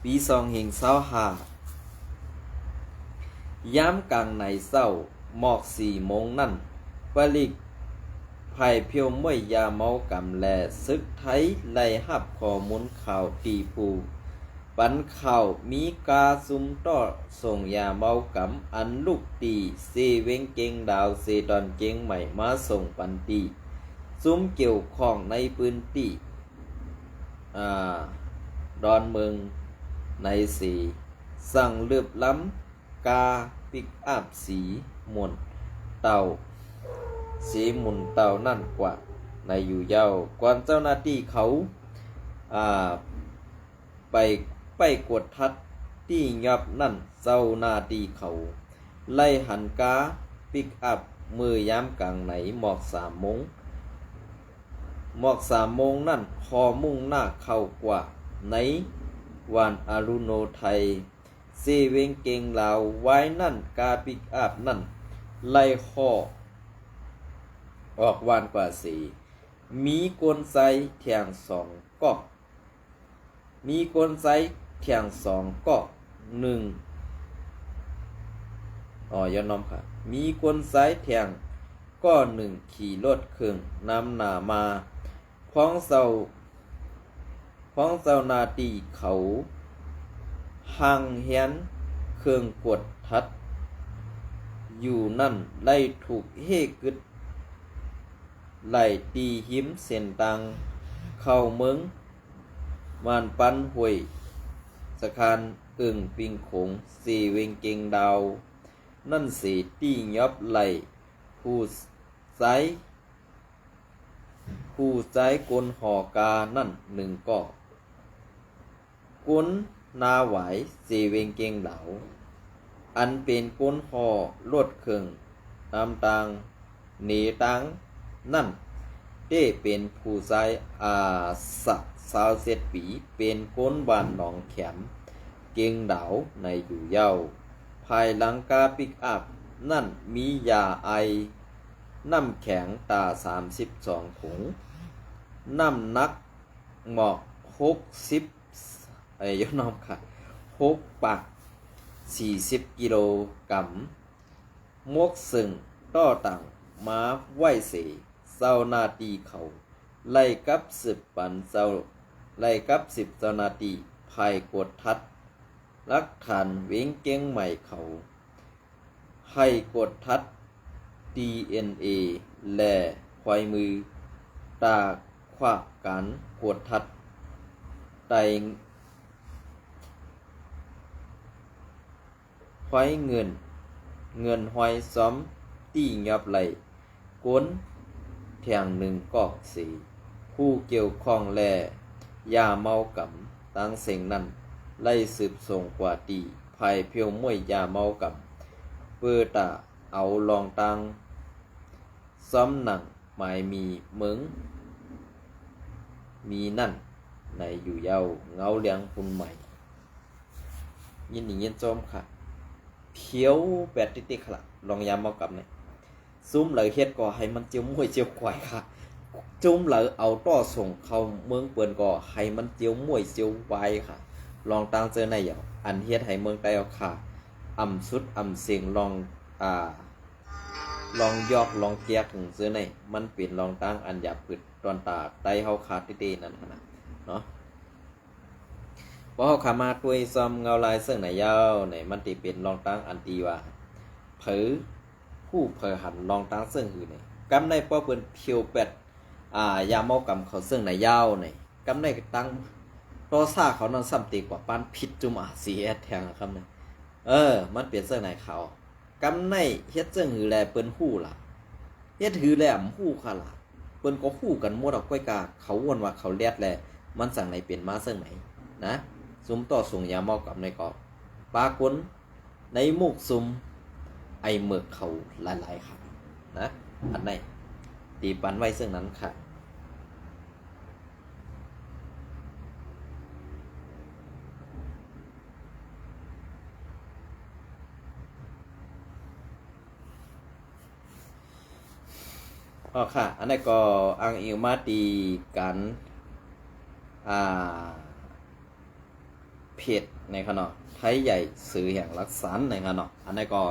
ປີສອງພັນຊາວຫ້າ ຍາມກາງໃນເຊົ້າ ໝອກສີ່ໂມງນັ້ນ ປະລິກ ພາຍພຽວມວຍຢາເມົາກຳ ແລະ ເສິກໄທໄດ້ຮັບຂໍ້ມູນຂ່າວທີ່ຜູ້ປັນຂ່າວມີກາຊຸມຕໍ່ສົ່ງຢາເມົາກຳ ອັນລຸກຕີເຊເວັງເກັງດາວ ເຊດອນກຽງໃໝ່ ມາສົ່ງປັນຕີ ຊຸມກ່ຽວຂ້ອງໃນພື້ນທີ່ ອາ ດອນເມືອງໃນເສ ສັ່ງເລິບລຳກາປິກອັບສີໝູນເຕົ່າ ສີໝູນເຕົ່ານັ້ນກວ່າໃນຢູ່ເຍົາ. ກ່ອນເຈົ້າໜ້າທີ່ເຂົາ ອາ ໄປ ໄປກວດທັດທີ່ຫຍັບນັ້ນ ເຈົ້າໜ້າທີ່ເຂົາໄລ່ຫັນກາປິກອັບເມື່ອຍາມກາງໃນໝອກສາມໂມງ ໝອກສາມໂມງນັ້ນ ຫໍ່ມຸ່ງໜ້າເຂົ້າກວ່າໃນຫວ່ານອາລຸໂນໄທ ເຊເວັງເກັງລາວ. ວາຍນັ້ນກາປິກອັບນັ້ນໄລ່ຫໍ່ອອກຫວ່ານກວ່າເສ ມີຄົນຊາຍແທ່ງສອງເກາະ ມີຄົນຊາຍແທ່ງສອງເກາະໜຶ່ງ ອໍ ຢ່ານອມຄ່ະ ມີຄົນຊາຍແທ່ງເກາະໜຶ່ງຂີ່ລົດເຄື່ອງນຳໜ້າມາ ພວກເຈົ້າ ພວກເຈົ້າໜ້າທີ່ເຂົາຮັ່ງຮຽນເຄື່ອງກວດທັດຢູ່ນັ້ນ ໄດ້ຖືກເຮກຶດ ໄລ່ທີ່ຮິມເສັ້ນທາງເຂົ້າເມືອງ ບ້ານປັນຫ້ວຍ ສະຖານເອີ່ງປິງໂຂງ ເຊເວັງກຽງດາວນັ້ນເສ ທີ່ຫຍັບໄລ່ຜູ້ຊາຍ ຜູ້ຊາຍຄົນຫໍການັ້ນໜຶ່ງກໍ ຄົນນາວາຍເຊເວັງກຽງດາວ ອັນເປັນຄົນຫໍລົດເຄື່ອງນຳທາງເນຕາງນັ້ນ ແຕ່ເປັນຜູ້ຊາຍອາສາຊາວເຈັດປີ ເປັນຄົນບ້ານໜອງແຂມ ກຽງດາວໃນຢູ່ເຍົາວ ພາຍຫຼັງກາປິກອັບນັ້ນມີຢາໄອ ນ້ຳແຂງຕາສາມສິບສອງຖົງ ນ້ຳໜັກໝອກຫົກສິບ ເອີ ຢ່ານອມຄ່ະ ຫົກປາກສີ່ສິບກິໂລກຣາມ ໝວກເຊິ່ງຕໍ່ຕັ້ງມາໄວ້ເສ ເຈົ້າໜ້າທີ່ເຂົາໄລ່ກັບສືບປັນເຈົ້າ ໄລ່ກັບສືບເຈົ້າໜ້າທີ່ ພາຍກວດທັດຫຼັກຖານເວັງກຽງໃໝ່ເຂົາ ໃຫ້ກວດທັດດີເອັນເອ ແລະ ຂ້ອຍມື ຕາຂວາກການກວດທັດໄຕ ຄວາຍເງິນ ເງິນຫ້ອຍຊອມ ທີ່ຫຍັບໄລ່ຄົນແທງໜຶ່ງກອກເສ ຜູ້ກ່ຽວຂ້ອງ ແລະ ຢາເມົາກຳຕ່າງເສັງນັ້ນ ໄລ່ສືບສົ່ງກວ່າທີ່ ພາຍຜຽວໝວຍຢາເມົາກຳ ເພື່ອຕາເອົາລອງຕ່າງ ຊອມໜັງ ໝາຍມີເມືອງ ມີນັ້ນໃນຢູ່ເຍົາວ ເງົາຫຼຽງຮຸ່ນໃໝ່ ຍິນດີຍິນຊົມຄ່ະ ພຽວແປດຕິກໆ ຄ່ະລະ ລອງຢາເມົາກຳນີ້ ຊຸມໃດເຮັດກໍໃຫ້ມັນຈຽວມ້ວຍຈຽວຄວາຍຄ່ະ ຊຸມໃດເອົາຕໍ່ສົ່ງເຂົ້າເມືອງເພິ່ນກໍໃຫ້ມັນຈຽວມ້ວຍຈຽວວາຍຄ່ະ ລອງຕ່າງເຈີໃນເຍົາວ ອັນເຮັດໃຫ້ເມືອງໃຕ້ເຮົາຄ່າ ອຳສຸດອຳເສັງ ລອງ ອ່າ ລອງຢອກລອງແຈກເຈີໃນ ມັນເປັນລອງຕ່າງອັນຢາບພືດ ຕອນຕາໃຕ້ເຮົາຄາດເດໆນັ້ນຫັ້ນນະເນາະ ພໍເຮົາຄາມາຕົວະຊອມເງົາລາຍເຊິ່ງໃນເຍົາວໃນ ມັນຊິເປັນລອງຕ່າງອັນທີ່ວ່າ ເຜີ ຜູ້ເຜີຫັນລອງຕ່າງເຊິ່ງອື່ນໃນ ກຳໃນພໍເພິ່ນພຽວແປດ ອ່າ ຢາເມົາກຳເຂົາເຊິ່ງໃນເຍົາວໃນ ກຳໃນຕັ້ງຕໍ່ຊາເຂົານັ້ນຊ້ຳຕີກວ່າປານຜິດຈຸ່ມອາຊີແອດແທງນະ ກຳໃນ ເອີ ມັນເປັນເຊິ່ງໃນເຂົາ ກຳໃນເຮັດຈັ່ງຫືແລເພິ່ນຮູ້ລະ ເຮັດຫືແລບໍ່ຮູ້ຄະລະ ເພິ່ນກໍຮູ້ກັນໝົດອະ ກ້ອຍກາເຂົາວົນວ່າເຂົາແລດແລ ມັນຈັ່ງໃດເປັນມາຈັ່ງໃດນະ ຊຸມຕໍ່ສົ່ງຢາເມົາກຳໃນກໍປາກົນໃນໝູກຊຸມໄອ້ເໝິກເຂົາຫຼາຍໆຄັນນະ ອັນໃດທີ່ປັນໄວ້ເຊິ່ງນັ້ນຄະ. ອໍ ຄ່ະ ອັນນັ້ນກໍອ້າງອີງມາທີ່ການ ອ່າ ເພຈນະຄະເນາະ ໄທໃຫຍ່ ຊື່ແຫ່ງລັກສັນນະຄະເນາະ ອັນນັ້ນກໍ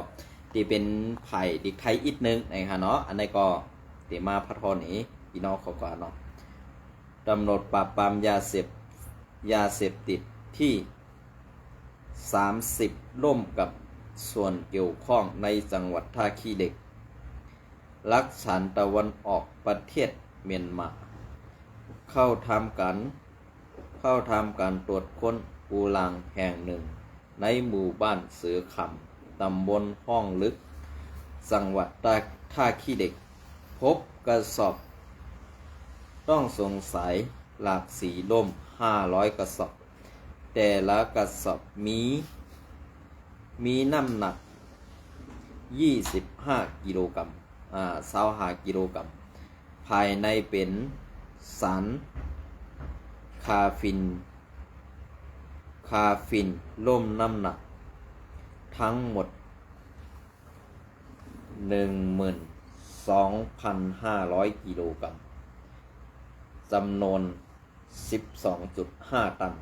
ທີ່ເປັນຝ່າຍເດັກໄທອີກໜຶ່ງນະຄະເນາະ ອັນນັ້ນກໍທີ່ມາພັດຮອດນີ້ ພີ່ນ້ອງເຂົາກໍເນາະ ຕຳຫຼວດປາບປາມຢາເສບ ຢາເສບຕິດທີ່ສາມສິບ ຮ່ວມກັບສ່ວນກ່ຽວຂ້ອງໃນຈັງຫວັດທ່າຂີ້ເຫຼັກ ລັກສັນຕາວັນອອກ ປະເທດມຽນມາ ເຂົ້າທຳການ ເຂົ້າທຳການກວດຄົ້ນໂກດັງແຫ່ງໜຶ່ງ ໃນໝູ່ບ້ານເສືອຄຳ ຕຳບົນຮ່ອງລຶກ ຈັງຫວັດທ່າ ທ່າຂີ້ເຫຼັກ ພົບກະສອບຕ້ອງສົງໄສຫຼາກສີລວມຫ້າຮ້ອຍກະສອບ, ແຕ່ລະກະສອບມີ ມີນ້ຳໜັກຊາວຫ້າກິໂລກຣາມ, ອາ, ຊາວຫ້າກິໂລກຣາມ. ພາຍໃນເປັນສານຄາຟິນ, ຄາຟິນລວມນ້ຳໜັກທັງໝົດ ໜຶ່ງໝື່ນສອງພັນຫ້າຮ້ອຍກິໂລກຣາມ, ຈຳນວນສິບສອງຈຸດຫ້າຕັນ.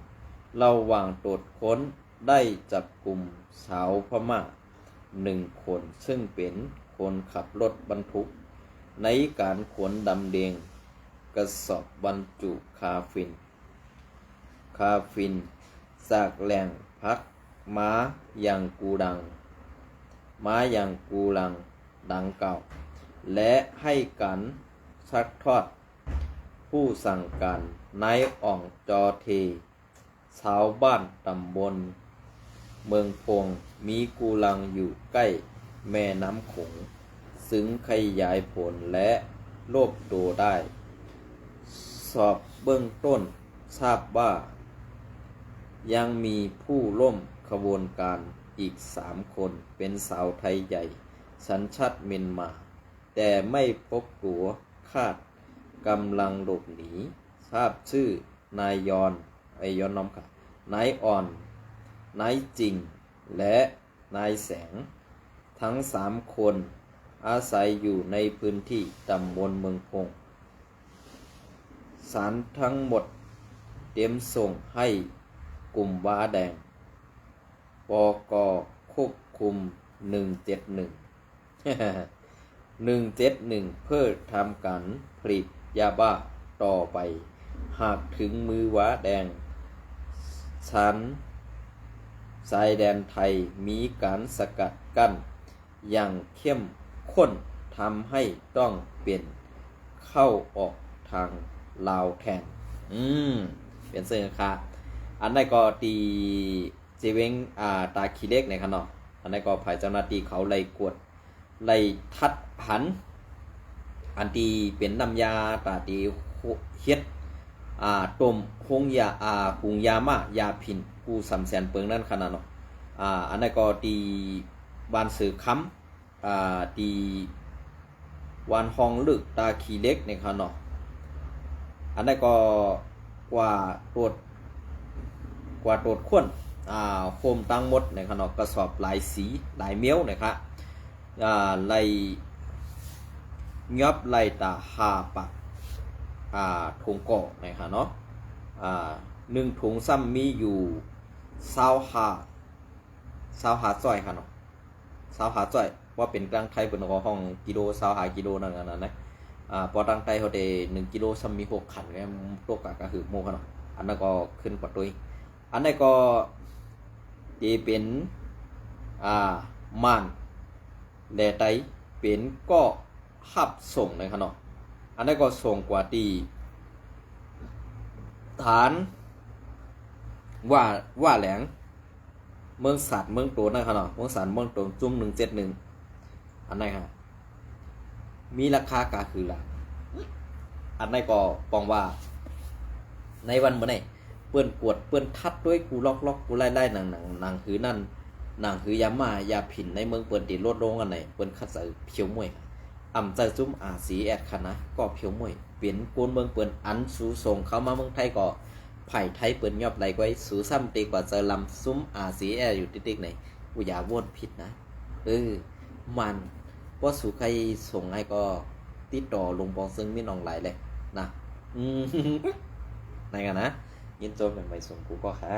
ລະຫວ່າງກວດຄົ້ນ ໄດ້ຈັບກຸມຊາວພະມ້າໜຶ່ງຄົນ ເຊິ່ງເປັນຄົນຂັບລົດບັນທຸກ ໃນການຂົນລຳລຽງກະສອບບັນຈຸຄາຟິນ, ຄາຟິນ ຈາກແຫຼ່ງພັກມາຍັງໂກດັງ, ມາຍັງໂກດັງ ດັ່ງກ່າວ ແລະ ໃຫ້ການ ຊັກທອດ ຜູ້ສັ່ງການ ນາຍອ່ອງ ຈໍເທ ຊາວບ້ານຕຳບົນເມືອງພົງ ມີກູ່ລັງຢູ່ໃກ້ແມ່ນ້ຳໂຂງ ຈຶ່ງຂະຫຍາຍຜົນ ແລະ ລວບໂຕໄດ້. ສອບເບື້ອງຕົ້ນ ຊາບວ່າ ຍັງມີຜູ້ຮ່ວມຂະບວນການອີກສາມຄົນ ເປັນຊາວໄທໃຫຍ່ ສັນຊາດມຽນມາ ແຕ່ໄມ່ພົບຕົວ ຄາດກຳລັງຫຼົບໜີ. ຊາບຊື່ນາຍຢອນ ເອີຍ ຢອນນຳ ນາຍອ່ອນ, ນາຍຈິງ ແລະ ນາຍແສງ. ທັງສາມຄົນອາໄສຢູ່ໃນພື້ນທີ່ຕຳບົນເມືອງພົງ. ສານທັງໝົດເຕັມສົ່ງໃຫ້ກຸ່ມວາແດງ ປກ ຄວບຄຸມ ໜຶ່ງເຈັດໜຶ່ງ ໜຶ່ງເຈັດໜຶ່ງ ເພື່ອທຳການຜະລິດຢາບ້າຕໍ່ໄປ. ຫາກເຖິງມືວາແດງ ຊານຊາຍແດນໄທມີການສະກັດກັ້ນຢ່າງເຂັ້ມຂຸ້ນ ທຳໃຫ້ຕ້ອງເປັນເຂົ້າອອກທາງລາວແທນ. ອືມ ເປັນເຊິ່ງຄ່າ ອັນໃດກໍທີ່ ເຊເວັງ ອ່າ ຕາຂີ້ເຫຼັກນີ້ຄັນເນາະ. ອັນນັ້ນກໍຝ່າຍເຈົ້າໜ້າທີ່ເຂົາໄລ່ກວດ ໄລ່ທັດຫັນ ອັນທີ່ເປັນນ້ຳຢາຕາທີ່ເຮັດ ອ່າ ຕົ້ມ ໂຮງຢາ ອ່າ ຫຸງຢາມ້າຢາຜິນ ກູ່ສຳແສນເປິງນັ້ນຄັນນະເນາະ. ອ່າ ອັນນັ້ນກໍທີ່ບ້ານເສືອຄຳ ອ່າ ທີ່ວັນຮອງລຶກ ຕາຂີ້ເຫຼັກນີ້ຄັນເນາະ. ອັນນັ້ນກໍກວາດຕົວດ ກວາດຕົວດຄົ້ນ ອ່າ ໂຮມທັງໝົດນີ້ຄັນເນາະ ກະສອບຫຼາຍສີ ຫຼາຍແມວນີ້ຄະ ອ່າ ໄລ່ ຍອບໄລ່ຕາຫ້າປາກ ອ່າ ຖົງກອກນີ້ຄະເນາະ. ອ່າ ໜຶ່ງຖົງຊ້ຳມີຢູ່ຊາວຫ້າ ຊາວຫ້າຈ້ອຍຄະເນາະ ຊາວຫ້າຈ້ອຍ. ເພາະເປັນທາງໄທເພິ່ນກໍຮ້ອງກິໂລ ຊາວຫ້າກິໂລນັ້ນ ອັນນັ້ນນະ. ອ່າ ເພາະທາງໃຕ້ເຮົາໄດ້ໜຶ່ງກິໂລຊ້ຳມີຫົກຂັນ ກໍຕົກກະ ກະຫຶບໝູ່ເນາະ. ອັນນັ້ນກໍຂຶ້ນປະຕຸ້ຍ. ອັນນັ້ນກໍທີ່ເປັນ ອ່າ ມ່ານ ແລະ ໄຕເປັນກໍຮັບສົ່ງນະຄະເນາະ. ອັນນັ້ນກໍສົ່ງກວ່າທີ່ຖານ ວ່າ ວ່າແຫຼງ ເມືອງສາດເມືອງໂຕນນະຄະເນາະ ເມືອງສາດເມືອງໂຕນ ຊຸມໜຶ່ງເຈັດໜຶ່ງ ອັນນັ້ນຮະ ມີລາຄາກະຄືລະ. ອັນນັ້ນກໍປອງວ່າ ໃນວັນມື້ນີ້ ເປີ້ນກວດ ເປີ້ນທັດດ້ວຍ ກູ່ລັອກໆ ກູ່ໄລ່ໆ ໜັງ ໜັງ ໜັງຫືນັ້ນ ໜັງຫືຢາມ້າຢາຜິນໃນເມືອງເປີ້ນທີ່ລົດລົງ ອັນໃດເປີ້ນຄັດໃສ່ພຽວມວຍ ອຳໃຈຊຸມ ອາຊີເອສ ຄະນະ ກໍພຽວມວຍ ເປັນຄົນເມືອງເປີ້ນ ອັນສູສົ່ງເຂົ້າມາເມືອງໄທກໍ ໄຜໄທເປີ້ນຍອບໄລ່ໄວ້ ສູຊ້ຳເຕກວ່າເຈີລຳ ຊຸມ ອາຊີເອສ ຢູ່ຕິກໆ ໃນ ກູຢ່າໂຫວດຜິດນະ. ເອີ ມັນ ບໍ່ສູໃຄສົ່ງໃຫ້ກໍຕິດຕໍ່ລົງປອງເຊິ່ງມິນອອນລາຍເລີຍນະ. ອືມ ໃນກັນນະ ຍິນໂຕແມ່ນໄປສົ່ງກູກໍຄ່າ.